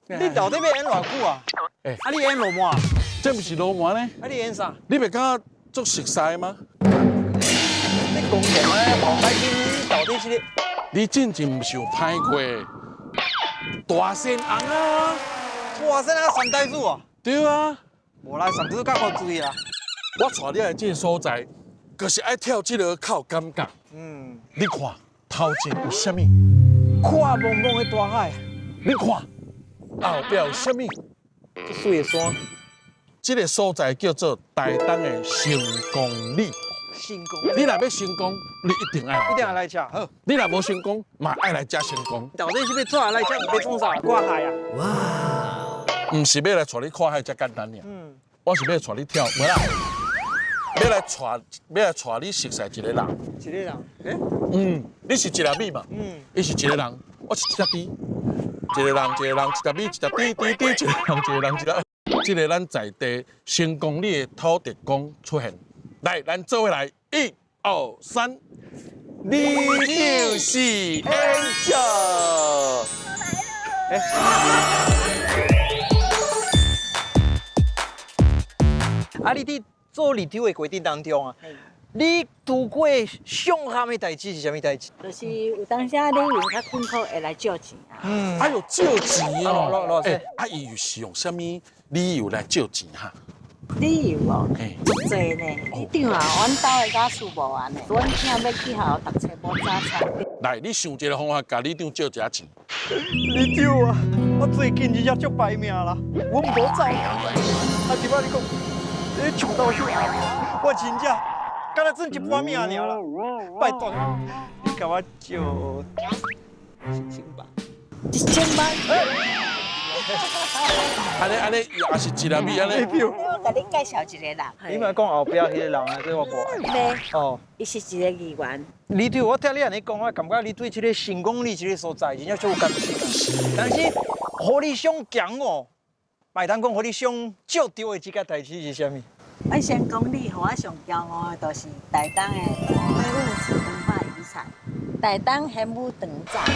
你到底欲演偌久啊？欸。啊，你演羅滿？這毋是羅滿呢？啊，你演啥？你袂感覺足熟似嗎？你講講咧，黃海金，你到底是咧？你進前毋是有拍過大仙翁啊？大仙翁三太子啊？對啊。無啦，三太子較古錐啦。我帶你來這個所在，就是愛跳這个較有感覺。你看頭前有啥物？看茫茫的大海。你看後壁有啥物？這水的山。這个所在叫做台東的成功里。成功。你若欲成功，你一定愛來。一定愛來遮。好。你若無成功，嘛愛來遮成功。到底是欲怎來遮？欲創啥？看海啊？哇！毋是欲來帶你看海遮簡單爾。我是欲帶你跳，無啦。欲來帶你熟似一个人。一个人？欸？你是一粒米嘛？伊是一个人，我是一隻豬。一个人，一个人，一粒米，一隻豬，豬豬，一个人，一个人，一粒。這个咱在地成功里的土地公出現。來，咱做伙來，一、二、三，你就是 Angel。欸。啊，你佇做里長的過程當中啊，你拄過上慘的代誌是啥物代誌？就是有當時啊，旅遊較困苦，會來借錢啊。哎喲，借錢哦！欸，啊，伊是用啥物理由來借錢哈？理由哦，足濟呢。里長啊，阮兜的家事無完呢，阮囝欲去學校讀冊無早餐。來，你想一个方法，共里長借一下錢。里長啊，我最近真正足歹命啦，阮無走。啊，這擺你講，你樹倒手，我真正敢若算一半命爾啦。拜託，你共我借1000萬。1000萬？按呢按呢，也是一粒米按呢。我共你介紹一個人。你莫講後壁彼个人啊，這我無愛。哦。伊是一个議員。里長，我聽你按呢講，我感覺你對這个成功里這个所在真正足有感情。但是，予你上強哦，會當講予你上借著的這個代誌是啥物？阮成功里予我上驕傲的，就是台東的非物質文化遺產——台東玄武洞炸蚶。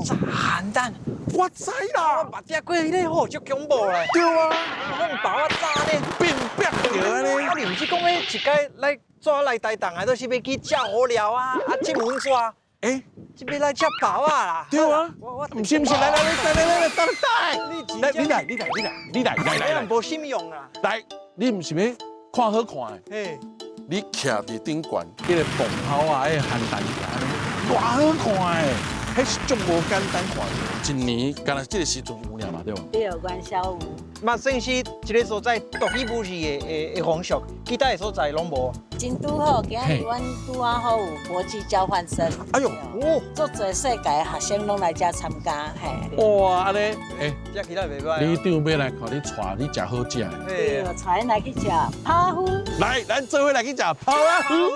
炸蚶蛋，我知啦，我捌聽過彼个吼，足恐怖咧。對啊，攏包仔炸呢，變變著按呢。啊，你毋是講彼一擺來怎來台東啊，都是欲去食好料啊，啊，浸溫泉。欸，這欲來食包仔啦。對啊，毋是毋是，來來來來來來，等等，來，你來你來你來你來來來來，無信用啊。來，你毋是欲看好看的？嘿，你徛佇頂懸，彼个蹦頭啊，彼个蚶蛋按呢，偌好看的。彼是足無簡單看的，一年敢若這个時陣有爾嘛，對無？對，元宵有。嘛算是一个所在獨一無二的風俗，其他的所在攏無。真拄好，今日阮拄仔好有國際交換生。哎喲，哦，足濟世界的學生攏來遮參加，嘿。哇，按呢，欸，這其他袂䆀。里長欲來看你帶你食好食的。對，帶𪜶來去食拋夫。來，咱做伙來去食拋仔糊。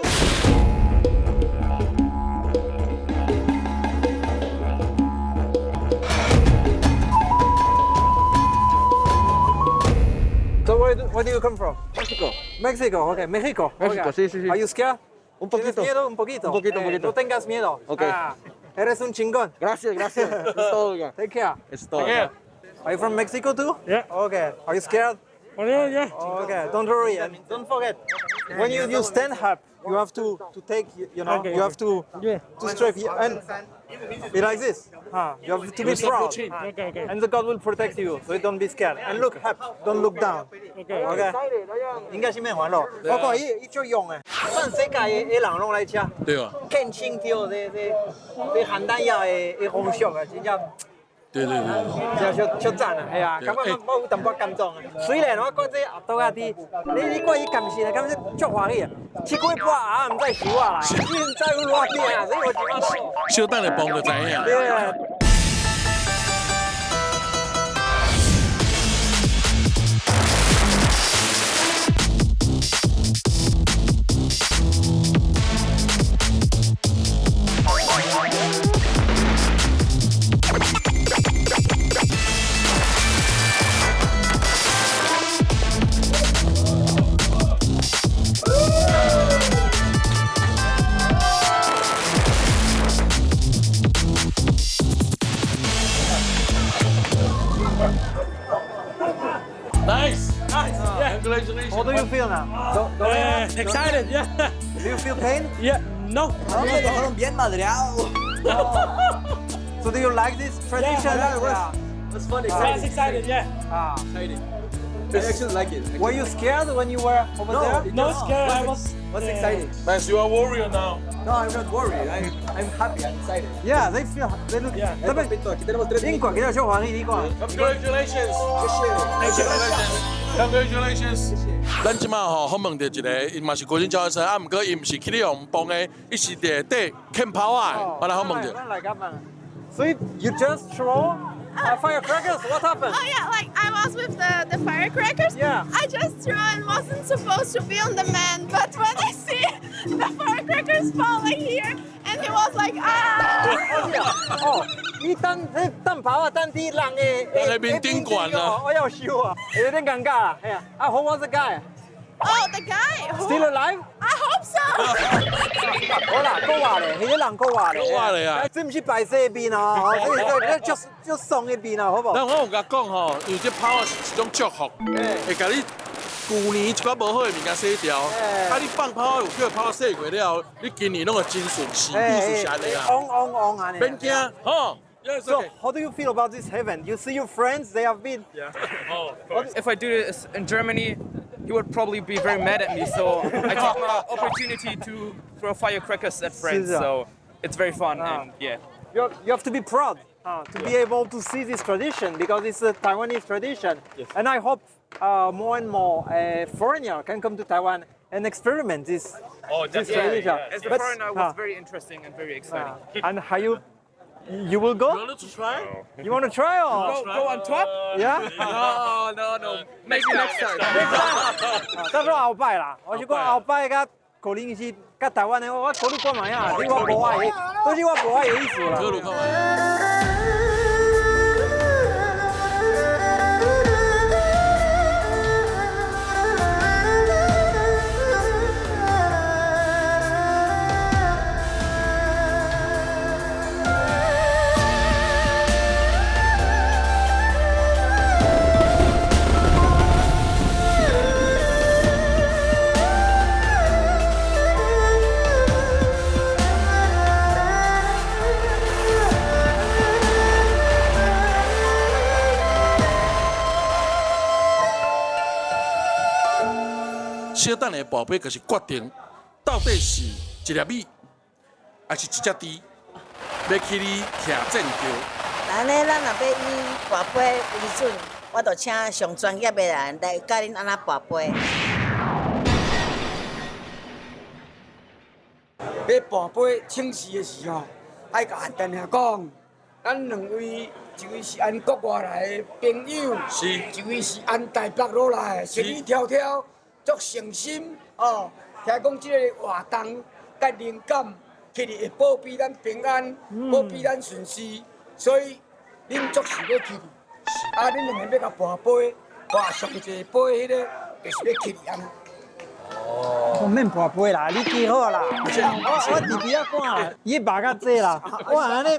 So where do you come from? México. Mexico, okay. México. México, sí, sí, sí. Are you scared? Un poquito. ¿Tienes miedo? Un poquito. Un poquito, un poquito. No tengas miedo. Okay. Ah, eres un chingón. Gracias, gracias. Es todo, oiga. Take care. Es todo. Take care. Are you from Mexico too? Yeah. Okay. Are you scared? Yeah, yeah. Okay. Don't worry and don't forget. When you stand up, you have to take, you have to strike and be like this. You have to be proud. Okay, okay. And the God will protect you, so don't be scared. And look up, don't look down. Okay. Okay. 應該是免煩惱。我看伊伊足勇的，全世界的人攏來遮。對啊。見清著這蚶蛋仔的風俗啊，真正。對對對。真足足讚啊！係啊，感覺我有淡薄感動啊。雖然我看這阿杜仔佇，你看伊感受啊，感覺足歡喜啊。一個月半啊，毋知收我來，你毋知有偌疼啊，所以我這擺。小等下幫就知影。對啊。啊 Excited, yeah. ？Do you feel pain? Yeah, no. Me dejaron bien madreado. So do you like this tradition? Yeah, it was. It's fun, It's exciting. excited, yeah. Ah. Exciting. I actually like it. Were you scared when you were over No, there? it No just- scared, I was. What's exciting? Nice, you are warrior now. No, I'm not worried. I'm happy. I'm excited. Yeah, they feel they look. Yeah. 特别 Papito, aquí tenemos tres. 你看，佢就歡喜，你看。 Congratulations. Congratulations. 咱這馬吼訪問著一个，伊嘛是高中教學生，啊，毋過伊毋是去咧予幫的，伊是佇底牽炮仔的，我來訪問著。咱來甲問。所以 you just throw firecrackers? What happened? Oh yeah, like I was with the firecrackers. Yeah. I just threw and wasn't supposed to be on the man, but when I see the firecrackers falling here, and he was like, ah! 哦，你等迄等炮啊，等佇人的人的面頂懸啊我要收啊，有點尷尬啊。哎呀，啊，who was the guy? Oh, the guy. Who? Still alive? I hope so. 好啦，閣話咧，彼個人閣話咧，閣話咧啊這毋是白色面哦，這這這足爽的面啊，好無？但我有共講吼，因為這炮仔是一種祝福，會共你舊年一寡無好的物件洗掉。啊，你放炮仔有叫炮仔洗過了後，你今年攏會真順勢，意思是按呢啦。嗡嗡嗡按呢。免驚，吼。Yes, So okay. how do you feel about this event? You see your friends, they have been. If I do this in Germany, he would probably be very mad at me. So I took my opportunity to throw firecrackers at friends. 是啊。 So it's very fun and yeah. You have to be proud to be able to see this tradition because it's a Taiwanese tradition. And I hope more and more foreigner can come to Taiwan and experiment this, Oh, this tradition. As a But- foreigner, it was very interesting and very exciting. And how you will You go? want to try? You want to try or? Go on top? Yeah? No, no, no. Maybe next time. 到時候後擺啦，我是講後擺較可能是佮台灣的，我考慮看覓啊，這我無愛的，都是我無愛的意思啦。考慮看覓。小等下跋杯就是決定，到底是一粒米，還是一隻豬，欲去你徛戰轎。按呢，咱若欲以跋杯為準，我就請上專業的人來教恁按怎跋杯。欲跋杯請示的時候，愛共陳兄講，咱兩位，一位是按國外來的朋友，一位是按台北落來的，千里迢迢，足誠心哦。聽講這个活動佮靈感，去哩會保庇咱平安，保庇咱順遂，所以恁足想欲去哩。啊，恁兩个欲共跋杯，跋上一个杯彼个，就是欲去哩按呢。我免跋杯啦，你記好啦。我弟弟仔看，伊肉較濟啦，我按呢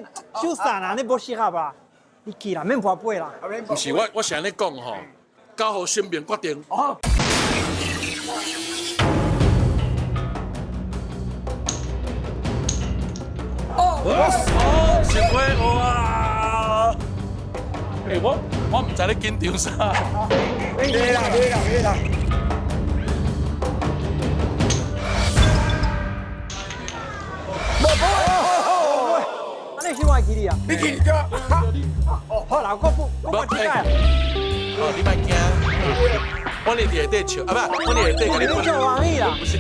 手散啊，按呢無適合啦。你去啦，免跋杯啦。毋是我，我是按呢講吼，交予神明決定。哦。哦，聖杯哇！欸，我毋知你緊張啥。袂啦，袂啦，袂啦。按呢是我會記你啊？你去就。好啦，我不，我無一擺。哦，你莫驚，我佇下底笑，啊不，我佇下底共你你足歡喜啦。不是，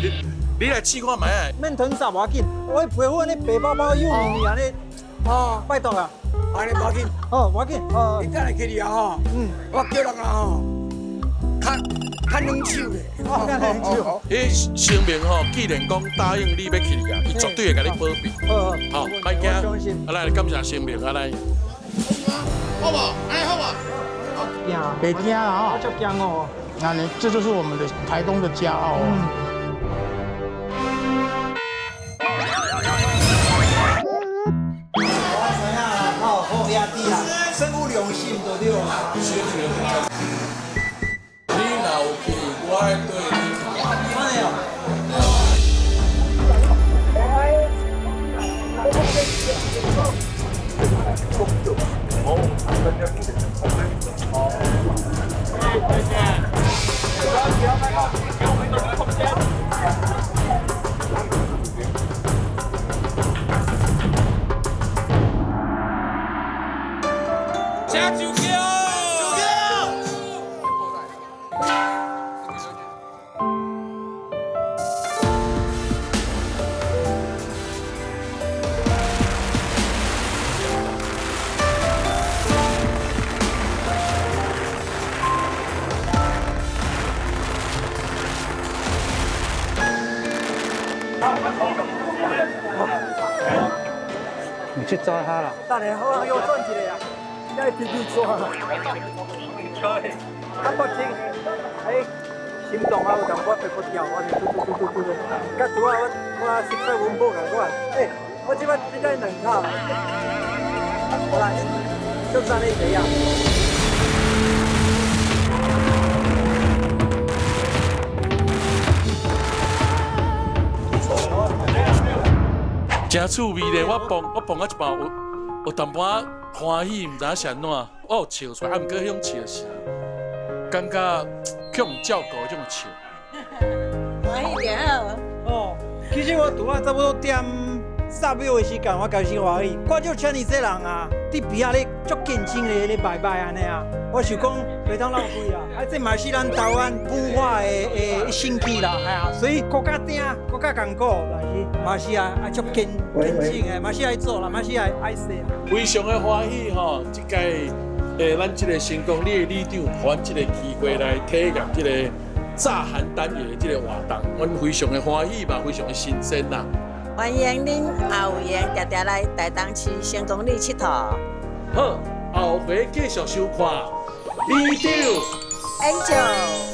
你來試看覓啊？免疼啥無要緊，我皮膚按呢白包包幼綿綿按呢，哦，拜託啊。按呢無要緊。哦，無要緊。哦。你等下去哩啊吼。嗯。我叫人啊吼，較較軟手的。哦，較軟手。彼神明吼，既然講答應你欲去啊，伊絕對會共你保庇。好，莫驚。啊來，感謝神明，啊來。好無？按呢好無？驚，袂驚啦吼！我足驚哦。那呢，這就是我們的台東的驕傲。我知影啦，吼，好兄弟啦，算有良心就對啦。你若有去，我會對你。就叫。你去抓他啦！等下好啊，又转一个啊，要皮皮抓。啊，北京，哎，心脏啊有淡薄白骨跳，我就嘟嘟嘟嘟嘟嘟。甲拄仔我熟悉阮某共款，哎，我这摆只只两口。好啦，足赞的第一。真趣味咧！我蹦我蹦到一半，有淡薄仔欢喜，毋知影是按怎，我有笑出来，啊，毋过彼种笑是感觉去予照顾彼种笑。欢喜就好。哦，其实我拄仔差不多点10秒的时间，我开始欢喜。看著遮尔济人啊，伫边仔咧足坚强咧咧拜拜按呢啊，我想讲袂当浪费啦。啊，这嘛是咱台湾文化的兴起啦，哎呀，所以阁较鼎，阁较艰苦，但是嘛是啊，啊足坚强的，嘛是爱做啦，嘛是爱说。非常的欢喜吼，这届咱这个成功里的里长，予阮这个机会来体验这个炸寒单的这个活动，阮非常的欢喜嘛，非常的新鲜啦。欢迎恁也有闲定定来台东市成功里𨑨迌。好，后回继续收看里长 Angel。